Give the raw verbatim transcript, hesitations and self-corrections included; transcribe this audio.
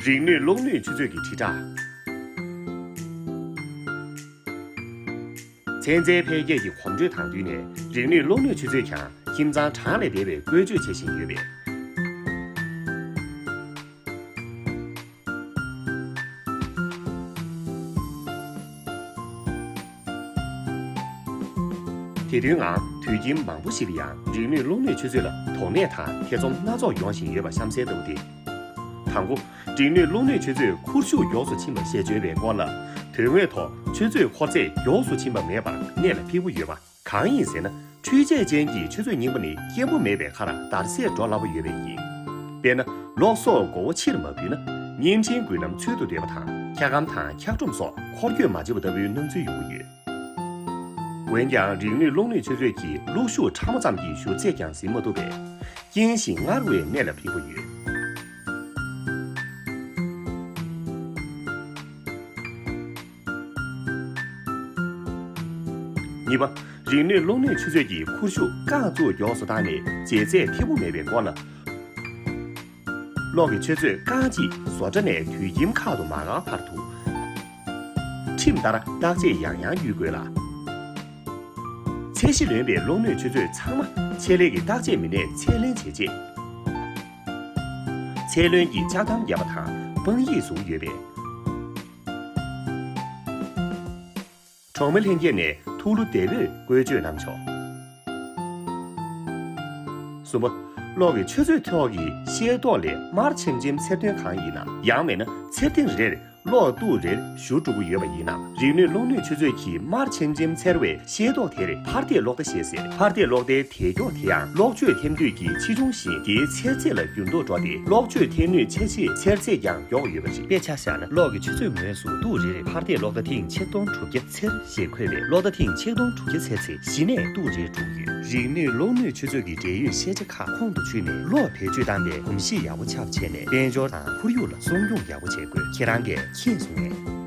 རིག་ནུས་གློག་ནུས་ཆུ་ཚོད་ཀྱི་དྲིལ་བསྒྲགས། ཚན་རྩལ་འཕེལ་རྒྱས་ཀྱི་གོམ་བགྲོད་དང་བསྟུན་ནས་རིག་ནུས་གློག་ནུས་ཆུ་ཚོད་ཀྱང་ཁྱིམ་ཚང་གྲངས་ལས་འདས་པའི་བཀོལ་སྤྱོད་བྱེད་བཞིན་ཡོད་པས། དེ་དོན་ངང་དུད་ཁྱིམ་མང་པོ་ཞིག་ལ་ཡང་རིག་ནུས་གློག་ནུས་ཆུ་ཚོད་ལ་དོགས་གནད་དང་ཐེ་ཚོམ་སྣ་ཚོགས་ཡོང་བཞིན་ཡོད་པ་གཤམ་གསལ་ལྟ་བུ་སྟེ། དང་པོ། རིག་ནུས་གློག་ནུས་ཆུ་ཚོད་འཁུར་ཤུགས་མགྱོགས་སུ་ཕྱིན་པ་ཞེས་བརྗོད་པའི་སྐོར་ལ། དོན་དངོས་ཐོག་ཆུ་ཚོད་འཁོར་ཚད་མགྱོགས་སུ་ཕྱིན་པ་མེད་པར་གནད་ལ་འཕིགས་པོ་ཡོད་པ། གང་ཡིན་ཟེར་ན། འཕྲུལ་ཆས་ཅན་གྱི་ཆུ་ཚོད་རྙིང་པ་ནི་སྐྱེན་པོ་མེད་པའི་ཁར་འདར་སྲེག་འགྲོ་སླ་པོ་ཡོད་པས་ཡིན། དཔེར་ན། གློག་སོགས་མགོ་བོ་ཕྱིར་མ་འབུད་ན། བརྙན་འཕྲིན་འགུལ་ལམ་ཚུལ་དུ་སྡོད་པ་དང་འཁྱག་སྒམ་དང་འཁྱག་སྒྲོམ་སོགས་འཁོར་སྐྱོད་མ་བྱེད་པ་ལྟ་བུའི་སྣང་ཚུལ་ཡོང་གི་ཡོད། འོན་ཀྱང་རིག་ནུས་གློག་ནུས་ཆུ་ཚོད་ཀྱིས་གློག་ཤུགས་ཕྲ་མོ་ཙམ་གྱི་བཞུར་ཚད་ཀྱང་ཟིན་མ་ཐུབ་པས། རྐྱེན་ཞིག་སྔར་བས་གནད་ལ་འཕིགས་པོ་ཡོད། གཉིས་པ། རིག་ནུས་གློག་ནུས་ཆུ་ཚོད་ཀྱི་འཁུར་ཤུགས་རྐང་བཙུགས་མགྱོགས་སུ་བཏང་ནས་ལྗིད་ཚད་ཐེར་པོ་མེད་པའི་སྐོར་ལ། གློག་གི་ཆུ་ཚོད་རྐང་གཅིག་བཟོ་གྲྭ་ནས་དུད་ཁྱིམ་ཁག་ཏུ་མ་འགག་བར་དུ། ཁྲིམས་ལྟར་བརྟག་དཔྱད་ཡང་ཡང་གཡུལ་དགོས་ལ། ཚད་གཞི་ལོན་པའི་གློག་ནུས་ཆུ་ཚོད་ཚང་མ་ཆེད་ལས་ཀྱི་བརྟག་དཔྱད་མི་སྣས་ཚད་ལེན་བྱས་རྗེས། ཚད་ལོན་གྱི་ལྕགས་ཐམ་བརྒྱབ་པ་དང་དཔང་ཡིག་བཟོ་གི་ཡོད་པས། གྲོང་མི་ལྷན་རྒྱས་ནས་ཐུགས་བློ་བདེ་པོས་བཀོལ་སྤྱོད་གནང་ཆོག། གསུམ་པ། གློག་གི་ཆུ་ཚོད་ཐོག་གི་ཤེལ་ཏོག་ལས་དམར་ཆེམ་ཆེམ་འཚེར་དོན་གང་ཡིན་ནམ། ཡང་མིན་ན་འཚེར་ཐེངས་རེར་གློག་ཏུག་རེར་བཞུར་འགྲོ་གི་ཡོད་པ་ཡིན་ནམ། རིག་ནུས་གློག་ནུས་ཆུ་ཚོད་ཀྱི་དམར་ཆེམ་ཆེམ་འཚེར་བའི་ཤེལ་ཏོག་དེར་ཕར་ལྟས་གློག་བརྡ་ཞེས་ཟེར། ཕར་ལྟས་གློག་བརྡའི་དེད་མགྱོགས་དེ་ཡང་གློག་བཅོས་ཐེམ་དུད་ཀྱི་ཆེ་ཆུང་བཞིན་དེའི་འཚེར་ཚད་ལ་འགྱུར་ལྡོག་འགྲོ་སྟེ། གློག་བཅོས་ཐེམ་དུད་ཆེ་ཆེས་འཚེར་ཚད་ཀྱང་མགྱོགས་ཡོད་པ་རེད། དཔེ་ཆ་བཞག་ན། གློག་གི་ཆུ་ཚོད་ངོས་སུ་ཏུག་རེ་རེར་ཕར་ལྟས་གློག་བརྡ་ཐེངས་ཆིག་སྟོང་དྲུག་བརྒྱ་འཚེར་ཞེས་འཁོད་པས། གློག་བརྡ་ཐེངས་ཆིག་སྟོང་དྲུག་བརྒྱ་འཚེར་ཚེ་གཞི་ནས་ཏུག་རེ་གྲུབ་ཡོད། རིག་ནུས་གློག་ནུས་ཆུ་ཚོད་ཀྱི་འབྲེལ་ཡོད་ཤེས་བྱ་ཁག་ཁོང་དུ་ཆུད་ནས་གློག་བེད་སྤྱོད་བཏང་པའི་གོམས་གཤིས་ཡག་པོ་ཆགས་པ་བྱས་ནས། དཔལ་འབྱོར་དང་ཁོར་ཡུག་ལ་སྲུང་སྐྱོང་ཡག་པོ་བྱེད་དགོས། ཁྱེད་རང་གིས་མཁྱེན་སོང་ངས།